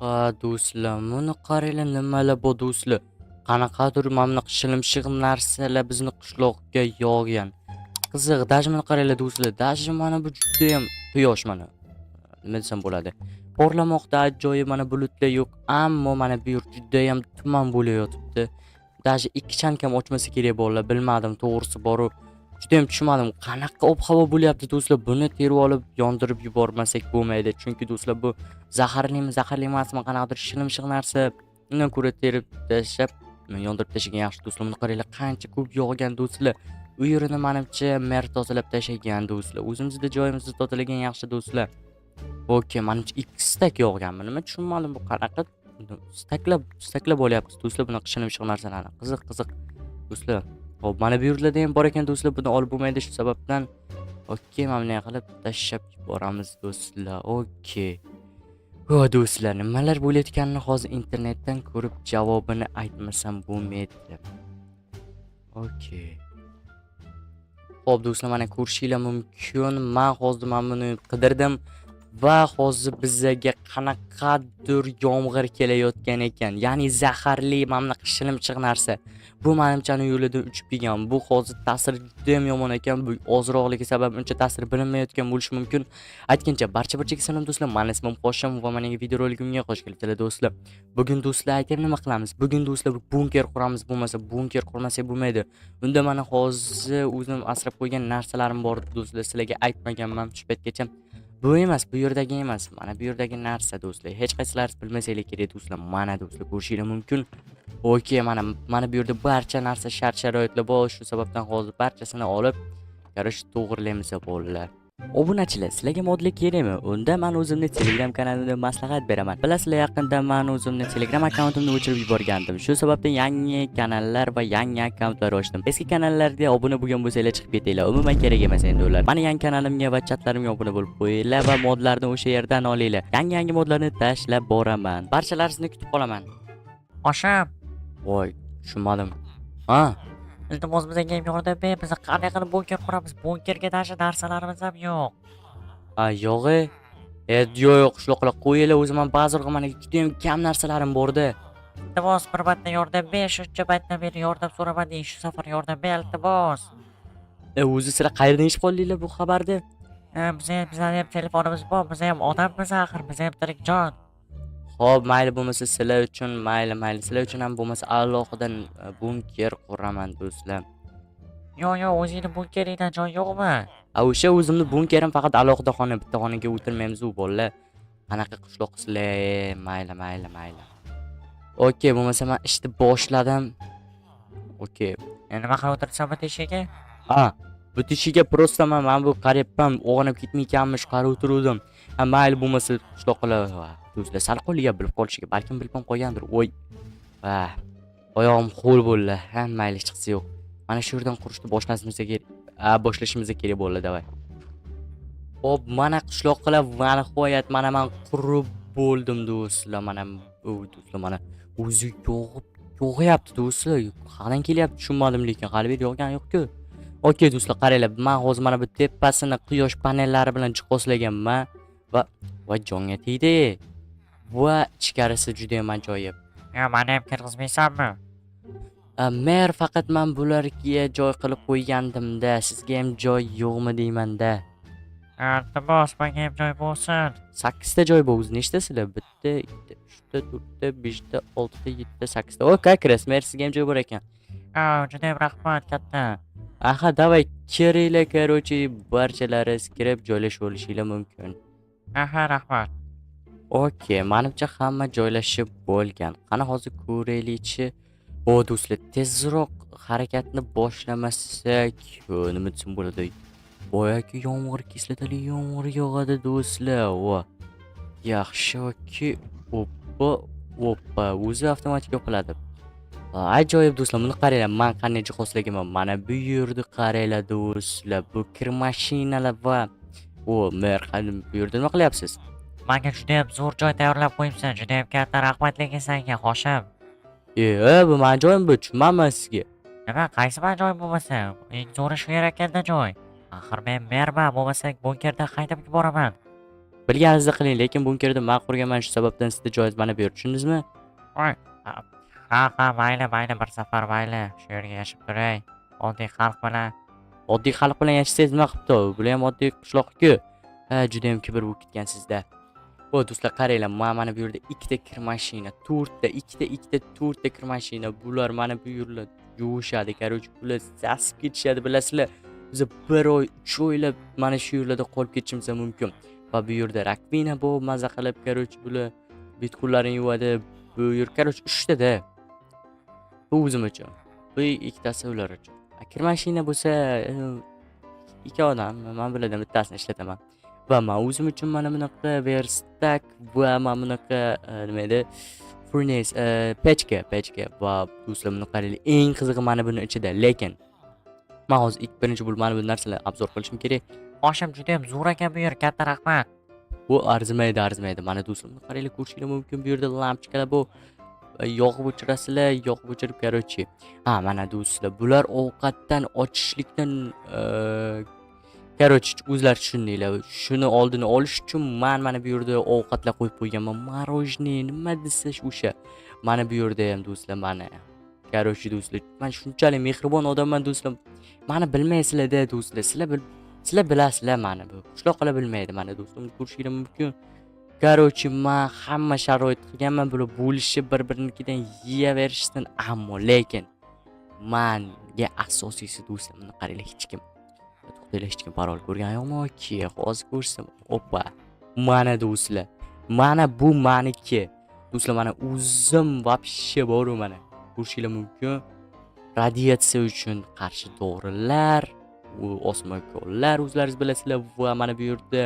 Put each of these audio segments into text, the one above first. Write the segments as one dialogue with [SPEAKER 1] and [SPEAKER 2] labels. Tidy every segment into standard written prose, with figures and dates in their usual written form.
[SPEAKER 1] Ha, do'stlar, buni qaranglar, nimalar bu, do'stlar. Qanaqadir mana bunaqa shilimshiq narsalar bizni qishloqqa yog'gan. Qiziq, даже buni qaranglar, do'stlar, даже mana bu judayam quyosh mana. Nima desam bo'ladi? Porlamoqda ajoyib, mana bulutlar yo'q, ammo mana bu yer judayam tuman bo'layotibdi. Даже ikki chankam ochmasa kerak bolalar, bilmadim to'g'risi boru. Judayam tushunmadim, qanaqa ob-havo bo'lyapti, do'stlar. Buni terib olib yondirib yubormasak bo'lmaydi. Chunki, do'stlar, bu zaharlimi, zaharli emasmi, qanaqadir shilimshiq narsa. Undan ko'ra terib tashlab, yondirib tashlagan yaxshi, do'stlar. Buni qaranglar, qancha ko'p yog'gan, do'stlar. U yerini manimcha mer tozalab tashlagan, do'stlar. O'zimizni joyimizni tozalagan yaxshi, do'stlar. Okey, manimcha 2 стак yog'ganmi? Nima, tushunmadim, bu qanaqa стак lab, стак lab olyapmiz, do'stlar, bunaqa shilimshiq narsalarni. Qiziq, qiziq, do'stlar. Xo'p, mana bu yerlarda ham bor ekan, do'stlar, buni olib bo'lmaydi shu sababdan. Okey, mana bunday qilib tashlab yuboramiz, do'stlar. Okey. Ho, do'stlar, nimalar bo'layotganini hozir internetdan ko'rib javobini aytmasam bo'lmaydi. Okey. Xo'p, do'stlar, mana ko'rishinglar mumkin. Men hozir mana buni qidirdim va hozir bizaga qanaqadir yomg'ir kelayotgan ekan. Ya'ni zaharli mana bunaqa shilimshiq narsa. Bu manimcha yo'lida uchib kelgan. Bu hozir ta'siri judayam yomon ekan. Bu ozroqligi sabab uncha ta'siri bilinmayotgan bo'lishi mumkin. Aytgancha, barcha-barchaga salom, do'stlar. Mani ismim Hoshim va mening videoroligimga xush kelibsizlar, do'stlar. Bugun, do'stlar, aytaymi, nima qilamiz? Bugun, do'stlar, bunker quramiz, bo'lmasa bunker qurmasak bo'lmaydi. Unda mana hozir o'zim asrab qo'ygan narsalarim bor, do'stlar. Sizlarga aytmaganman shu paytgacha. Bu emas, bu yerdagi emas. Mana bu yerdagi narsa, do'stlar. Hech qaysilaringiz bilmasanglar kerak, do'stlar. Mana, do'stlar, ko'rishinglar mumkin. Okey, mana mana bu yerda barcha narsa, shart-sharoitlar bor. Shu sababdan hozir barchasini olib, короче, to'g'rilaymiz, bolalar. Obunachilar, sizlarga modlar kerakmi? Unda men o'zimni Telegram kanalimda maslahat beraman. Bilasizlar, yaqinda men o'zimni Telegram akkauntimni o'chirib yuborgandim. Shu sababdan yangi kanallar va yangi akkauntlar ochdim. Eski kanallarga obuna bo'lgan bo'lsanglar, chiqib ketinglar. Umuman kerak emas endi ular. Mani yangi kanalimga va chatlarimga obuna bo'lib qo'yinglar va modlarni o'sha yerdan olinglar. Yangi-yangi modlarni tashlab boraman. Barchalaringizni kutib qolaman.
[SPEAKER 2] Hoshim,
[SPEAKER 1] Voy, tushunmadim. Ha?
[SPEAKER 2] Iltimos, bizga ham yordam ber. Biz qanday qilib bunker quramiz? Bunkerga даже narsalarimiz ham yo'q.
[SPEAKER 1] Ha, yo'q e. E, yo'q, yo'q, qishloqlar qo'yinglar, o'zim ham ba'zi mana juda ham kam narsalarim bor-da.
[SPEAKER 2] Iltimos, bir marta yordam ber. Shuncha paytdan beri yordam so'ramading. Shu safar yordam ber, iltimos.
[SPEAKER 1] E, o'zi sizlar qayerdan eshitib qoldinglar bu xabarni?
[SPEAKER 2] E, biz ham, bizlarni ham telefonimiz bor. Biz ham odammiz axir. Biz ham tirik jon.
[SPEAKER 1] Xo'p, mayli, bo'lmasa sizlar uchun, mayli, mayli, sizlar uchun ham bo'lmasa alohida bunker quraman, do'stlar.
[SPEAKER 2] Yo'q, yo'q, o'zingni bunkeringdan joy yo'qmi?
[SPEAKER 1] A, o'sha o'zimni bunkerim faqat alohida xona, bitta xonaga o'tirmaymiz u bolalar. Qanaqa qishloqsizlar? Mayli, mayli, mayli. Okey, bo'lmasa men ishni boshladim. Okey.
[SPEAKER 2] E, nima qilib o'tiribsan bu teshiga?
[SPEAKER 1] Ha, bu teshiga просто man bu qarayapman, o'g'inib ketmaykanmish, qarab o'tiruvdim. Ha, mayli, bo'lmasa qishloqlar, va, do'stlar, sal qo'liga bilib qolishiga, balkim bilib ham qolgandir. Voy. Va, oyog'im ho'l bo'ldi. Ha, mayli, hech qisi yo'q. Mana shu yerdan qurishni boshlashimiz kerak. A, boshlashimiz kerak bo'ldi, давай. Xo'p, mana, qishloqlar, va nihoyat mana men qurib bo'ldim, do'stlar. Mana bu, do'stlar, mana o'zi yog'ib yog'yapti, do'stlar. Qayerdan kelyapti, tushunmadim lekin hali beri yog'gani yo'q-ku. Okey, do'stlar, qaranglar, men hozir mana bu tepasini quyosh panellari bilan jihozlaganman va voy, jonga tegdi. Va ichkarisi juda ham ajoyib.
[SPEAKER 2] Ya, mani ham kirgizmaysanmi?
[SPEAKER 1] Mer faqat man bularga joy qilib qo'ygandim-da, sizga ham joy yo'qmi deyman-da.
[SPEAKER 2] Iltimos, menga ham joy bo'lsin.
[SPEAKER 1] Sakkizta joy bor o'zi, nechtasizlar? Bitta, ikkita, uchta, to'rtta, beshta, oltita, yettita, sakkizta. O, как раз, mer, sizga ham joy bor ekan.
[SPEAKER 2] Ha, judayam rahmat katta.
[SPEAKER 1] Aha, давай, kiringlar, короче, barchalaringiz kirib joylashib olishinglar mumkin.
[SPEAKER 2] Aha, rahmat.
[SPEAKER 1] Okey, manimcha hamma joylashib bo'lgan. Qani, hozir ko'raylikchi. O, do'stlar, tezroq harakatni boshlamasak, nima desam bo'ladi? Boyagi yomg'ir, kislotali yomg'ir yog'adi, do'stlar. Va yaxshi, okey. Oppa, oppa, o'zi avtomatik yopiladi. Ajoyib, do'stlar, buni qaranglar, man qanday jihozlaganman. Mana bu yerni qaranglar, do'stlar. Bu kir mashinalar va o, mer, qani, bu yerda nima qilyapsiz?
[SPEAKER 2] Menga judayam zo'r joy tayyorlab qo'yibsan. Judayam katta rahmat lekin senga, Hoshim.
[SPEAKER 1] E, bu mani joyim bu, tushunmanman sizga.
[SPEAKER 2] Nima, qaysi mani joyim bo'lmasa? Eng zo'ri shu yer ekanda joy. Axir men merman, bo'lmasa bunkerda haydab yuboraman.
[SPEAKER 1] Bilganingizni qiling, lekin bunkerni man qurganman, shu sababdan sizda joyingiz mana bu yer, tushundingizmi?
[SPEAKER 2] Voy, ha, mayli, mayli, bir safar mayli, shu yerga yashab turay. Oddiy xalq bilan.
[SPEAKER 1] Oddiy xalq bilan yashasangiz nima qilibdi? Bular ham oddiy qishloqku. Ha, juda ham kibr bo'lib ketgansizda. O do'stlar, qaranglar, man mana bu yerda ikkita kir mashina, to'rtta, ikkita, ikkita, to'rtta kir mashina. Bular mana bu yerlar yuvishadi, короче, bular sasib ketishadi, bilasizlar. Biz bir oy, 3 oylab mana shu yerlarda qolib ketishimiz ham mumkin. Va bu yerda раковина bu maza qilib, короче, bular bet qo'llarini yuvadi. Bu yer, короче, uchtada. Bu o'zim uchun. Bu ikkitasi ular uchun. A kir mashina bo'lsa, ikki odam, man bulardan bittasini ishlataman. Va man o'zim uchun mana bunaqa верстак va mana bunaqa nima edi? Furnace, pechka, pechka va do'stlar, buni qaranglar, eng qizig'i mana buni ichida, lekin man hozir ilk birinchi bo'lib mana bu narsalarni обзор qilishim kerak.
[SPEAKER 2] Oshim juda ham zo'r ekan bu yer, katta rahmat.
[SPEAKER 1] Bu arzimaydi, arzimaydi. Mana do'stlar, buni qaranglar, ko'rishinglar mumkin. Bu yerda lampochkalar bu yoqib o'chirasizlar, yoqib o'chirib, короче. Ha, mana do'stlar, bular ovqatdan ochishlikdan короче, o'zlari tushundinglar. Shuni oldini olish uchun man mana bu yerda ovqatlar qo'yib qo'yganman. Мороженое nima desa o'sha. Mana bu yerda ham do'stlar, mana. Короче, do'stlar, man shunchalik mehribon odamman do'stlar. Mani bilmaysizlar-da do'stlar. Sizlar bilasizlar mani bu. Qishloqlar bilmaydi mana do'stlar, ko'rishinglar mumkin. Короче, man hamma sharoit qilganman, bular bo'lishib bir-birinikidan yeyaverishsin, ammo lekin manga asosiysi do'stlar, buni qaranglar, hech kim. To'xtanglar, hech kim parol ko'rgani yo'qmi? Okey, hozir ko'rsam. Oppa. Mana do'stlar. Mana bu maniki. Do'stlar, mana o'zim вообще boru mana. Ko'rishinglar mumkin. Radiatsiya uchun qarshi dorilar, u osma ko'llar, o'zlaringiz bilasizlar, va mana bu yerda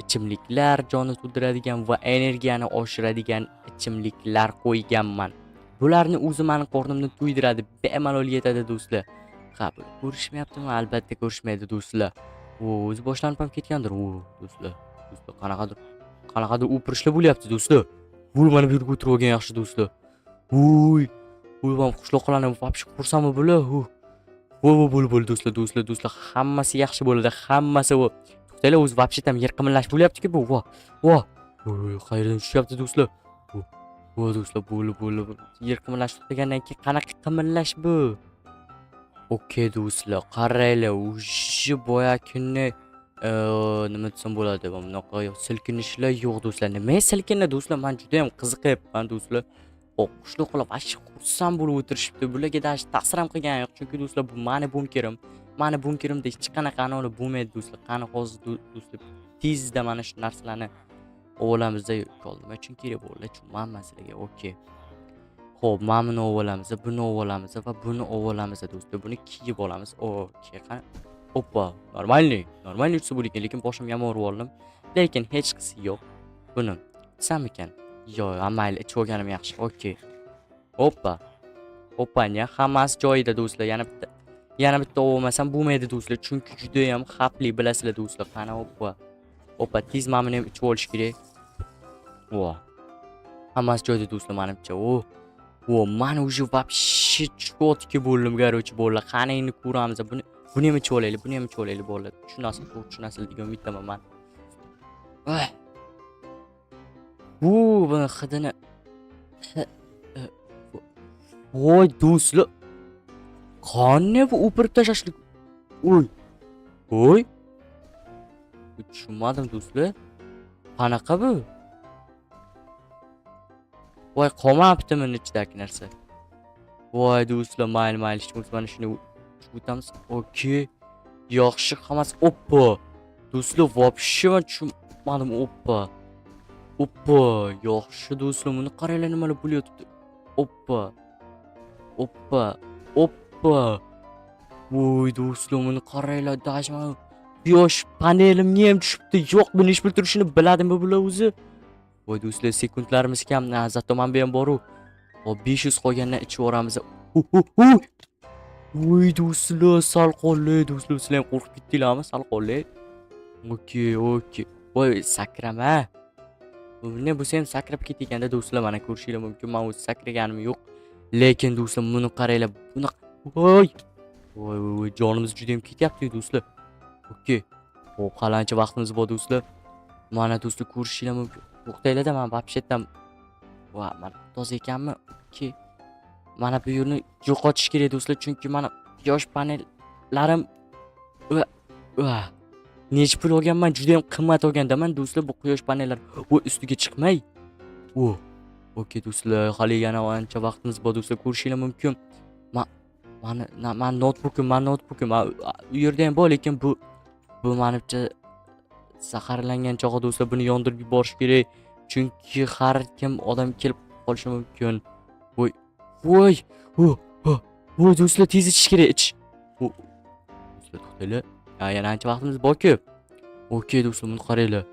[SPEAKER 1] ichimliklar, jonni to'ldiradigan va energiyani oshiradigan ichimliklar qo'yganman. Bularni o'zi mani qornimni to'ydiradi, bemalol yetadi do'stlar. Ha, bular ko'rishmayaptimi? Albatta ko'rishmaydi do'stlar. U o'zi boshlanib ham ketgandir. U do'stlar, do'stlar, qanaqadir o'pirishlar bo'lyapti do'stlar. Voy, mana bu yerga o'tirib olgan yaxshi do'stlar. Voy, voy, man qishloqlarni вообще ko'rsammi bular? Voy, voy, bo'ldi, bo'ldi do'stlar, do'stlar, do'stlar, hammasi yaxshi bo'ladi, hammasi bu. To'xtanglar, o'zi вообще там yer qimirlash bo'lyapti-ku bu. Vo, vo. Voy, qayerdan tushyapti do'stlar? Vo, do'stlar, bo'ldi, bo'ldi. Yer qimirlash to'xtagandan keyin qanaqa qimirlash bu? Okey do'stlar, qaranglar, уже boyagini nima desam bo'ladi, mana bunaqa silkinishlar yo'q do'stlar. Nima silkindi do'stlar? Man juda ham qiziqyapman do'stlar. Xo'p, qishloqlar вообще xursand bo'lib o'tirishibdi. Bularga даже ta'sir ham qilgani yo'q, chunki do'stlar, bu mani bunkerim. Mani bunkerimda hech qanaqa anoli bo'lmaydi do'stlar. Qani hozir do'stlar, tezda mana shu narsalarni olamizda. Nima uchun kerak bo'ldi? Tushunmayapman sizlarga. Okey. Xo'p, mana buni olamiz, buni olamiz va buni olamiz do'stlar. Buni kiyib olamiz. Okey, qani. Oppa, нормальный, нормальный uchsa bo'lar ekan, lekin boshimga ham urib oldim. Lekin hech qisi yo'q. Buni ichsamikan? Yo'q, ha mayli, ichib olganim yaxshi. Okey. Oppa. Opanya, hammasi joyida do'stlar. Yana bitta olmasam bo'lmaydi do'stlar, chunki juda ham xavfli, bilasizlar do'stlar. Qani, oppa. Oppa, tez mana buni ham ichib olish kerak. Vo. Hammasi joyida do'stlar, manimcha. O. Vo, man уже вообще четкий bo'ldim, короче, bolalar. Qani endi ko'ramiz. Buni ham ichib olaylik, buni ham ichib olaylik bolalar. Tushunasiz, to'g'ri tushunasiz degan umiddaman man. Voy. Bu buni hidini. Voy do'stlar. Qani bu o'pirib tashlashlik? Oy. Voy. Tushunmadim do'stlar. Qanaqa bu? Voy, qolmabdimi ichidagi narsa? Voy do'stlar, mayli, mayli, hech bo'lmasa mana shuni o'tamiz. Okey. Yaxshi, hammasi. Oppa. Do'stlar, вообще man tushunmadim. Oppa. Oppa, yaxshi do'stlar, buni qaranglar, nimalar bo'lyapti. Oppa. Oppa. Oppa. Voy do'stlar, buni qaranglar, даже mana quyosh panelimga ham tushibdi. Yo'q, buni ish turishini biladimi bular o'zi? Voy do'stlar, sekundlarimiz kam. Зато mana bu ham bor-u. Hop, 500 qolgandan ichib yuboramiz. Voy do'stlar, sal qoldi do'stlar, sizlar ham qo'rqib ketdinglarmi? Sal qoldi. Okey, okey. Voy, sakrama. Ne bo'lsa ham sakrab ketganda do'stlar, mana ko'rishinglar mumkin. Men o'zi sakraganim yo'q. Lekin do'stlar, buni qaranglar. Buni voy. Voy, voy, voy, jonimiz juda ham ketyapti do'stlar. Okey. Xo'p, hali ancha vaqtimiz bor do'stlar. Mana, do'stlar, ko'rishinglar mumkin. To'xtanglar-da, man вообще-то va mana toza ekanmi? Okey. Mana bu yerni yo'qotish kerak, do'stlar, chunki mana quyosh panellarim va nechi pul olganman, juda ham qimmat olgandaman, do'stlar, bu quyosh panellar. U ustiga chiqmay. O. Okey, do'stlar, hali yana ancha vaqtimiz bor, do'stlar, ko'rishinglar mumkin. Mani noutbukim, u yerda ham bor, lekin bu manimcha zaharlangan chog'i, do'stlar, buni yondirib yuborish kerak. Chunki har kim odam kelib qolishi mumkin. Voy, voy! O, o, voy, do'stlar, tez ichish kerak, ich. O, do'stlar, to'xtanglar. Ha, yana ancha vaqtimiz bor-ku. Okey, do'stlar, buni qaranglar.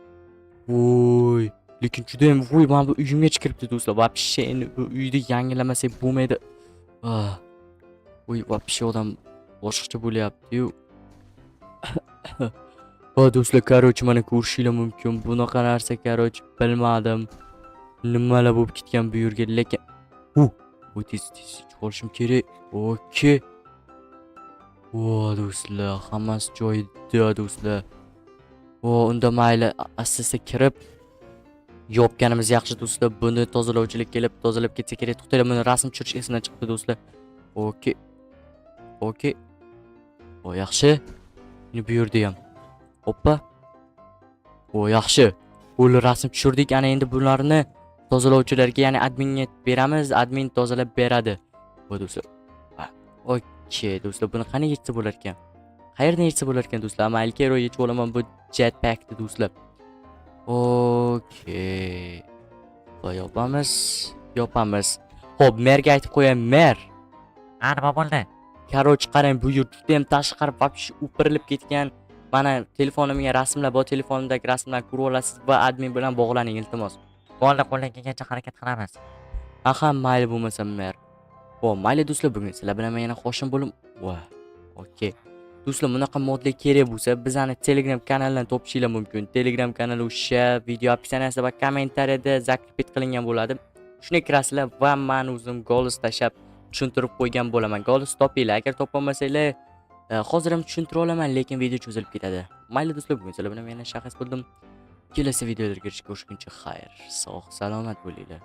[SPEAKER 1] Voy, lekin judayam, voy, mana bu uyimga kiribdi, do'stlar. Вообще endi bu uyni yangilamasak bo'lmaydi. Ah. Voy, вообще odam boshqacha bo'lyapti-yu. Va do'stlar, короче, mana ko'rishinglar mumkin. Bunaqa narsa, короче, bilmadim. Nimalar bo'lib ketgan bu yerga, lekin u tez tez ichib olishim kerak. Okey. Vo, do'stlar, hammasi joyida, do'stlar. O, unda mayli, asta kirib yopganimiz yaxshi, do'stlar. Buni tozalovchilar kelib tozalab ketsa kerak. To'xtanglar, buni rasm tushirish esimdan chiqdi, do'stlar. Okey. Okey. O, yaxshi. Endi bu yerda ham. Hoppa. O, yaxshi. Bo'ldi, rasm tushirdik. Ana endi bularni tozalovchilarga, ya'ni adminga beramiz. Admin tozalab beradi. Va do'stlar. Okey, do'stlar, buni qani yechsa bo'lar ekan? Qayerdan yechsa bo'lar ekan, do'stlar? Mayli, kerak, yechib olaman bu jetpackni, do'stlar. Okey. Va yopamiz, yopamiz. Xo'p, merga aytib qo'yay, mer.
[SPEAKER 2] Ha, nima bo'ldi?
[SPEAKER 1] Короче, qarang, bu yer juda ham tashqari вообще o'pirilib ketgan. Mana telefonimga rasmlar bor, telefonimdagi rasmlarni ko'rib olasiz va admin bilan bog'laning, iltimos.
[SPEAKER 2] Bo'ldi, qo'ldan kelgancha harakat qilamiz.
[SPEAKER 1] Aha, mayli bo'lmasa, mer. Xo'p, mayli, do'stlar, bugun sizlar bilan men yana Hoshim bo'lib va okey. Do'stlar, bunaqa modlar kerak bo'lsa, bizani Telegram kanalidan topishinglar mumkin. Telegram kanali o'sha video описание sida va kommentariyada закрепить qilingan bo'ladi. Shunga kirasizlar va men o'zim голос tashlab tushuntirib qo'ygan bo'laman. Голос topinglar. Agar topolmasanglar, hozir ham tushuntira olaman, lekin video cho'zilib ketadi. Mayli, do'stlar, bugun sizlar bilan men yana shaxs bo'ldim. Kelasi videolarda ko'rishguncha xayr. Sog' salomat bo'linglar.